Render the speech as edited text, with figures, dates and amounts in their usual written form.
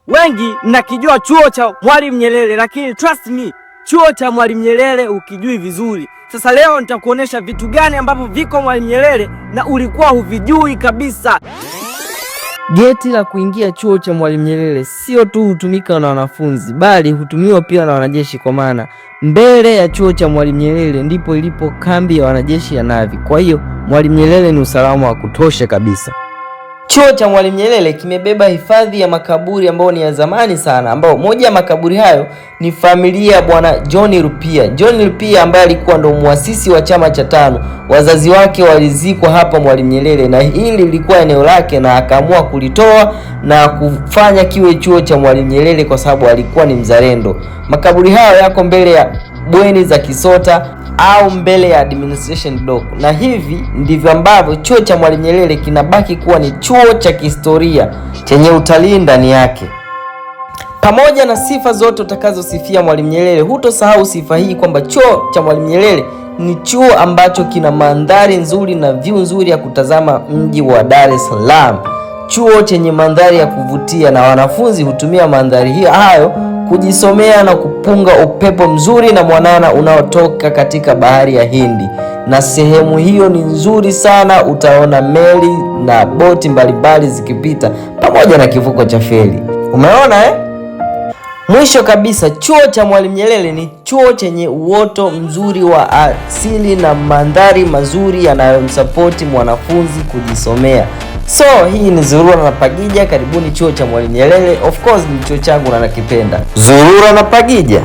Wengi mnakijua chuo cha Mwalimu Nyerere, lakini trust me, chuo cha Mwalimu Nyerere ukijui vizuri. Sasa leo nitakuonesha vitu gani ambavyo viko Mwalimu Nyerere na ulikuwa huvijui kabisa. Geti la kuingia chuo cha Mwalimu Nyerere sio tu hutumika na wanafunzi bali hutumiwa pia na wanajeshi, kwa maana mbele ya chuo cha Mwalimu Nyerere ndipo ilipo kambi ya wanajeshi ya Navy. Kwa hiyo Mwalimu Nyerere ni usalama wa kutosha kabisa. Chuo cha Mwalimu Nyerere kimebeba hifadhi ya makaburi ambayo ni ya zamani sana, ambao moja ya makaburi hayo ni familia ya Bwana John Rupia. John Rupia ambaye alikuwa ndo muasisi wa chama cha TANU. Wazazi wake walizikwa hapa Mwalimu Nyerere, na hili lilikuwa eneo lake, na akaamua kulitoa na kufanya kiwe chuo cha Mwalimu Nyerere kwa sababu alikuwa ni mzalendo. Makaburi hayo yako mbele ya bweni za Kisota au mbele ya administration block, na hivi ndivyo ambavyo chuo cha Mwalimu Nyerere kinabaki kuwa ni chuo cha kihistoria chenye utalii ndani yake. Pamoja na sifa zote utakazosifia Mwalimu Nyerere, hutosahau sifa hii kwamba chuo cha Mwalimu Nyerere ni chuo ambacho kina mandhari nzuri na view nzuri ya kutazama mji wa Dar es Salaam, chuo chenye mandhari ya kuvutia na wanafunzi hutumia mandhari hiyo hayo kujisomea na kupunga upepo mzuri na mwanana unaotoka katika bahari ya Hindi. Na sehemu hiyo ni nzuri sana, utaona meli na boti mbalimbali zikipita pamoja na kivuko cha feri. Umeona eh? Mwisho kabisa, chuo cha Mwalimu Nyerere ni chuo chenye uoto mzuri wa asili na mandhari mazuri yanayomsapoti mwanafunzi kujisomea. So hii ni Zurura na Pagija, karibuni chuo cha Mwalimu Nyerere. Of course ni chuo changu na nakipenda. Zurura na Pagija.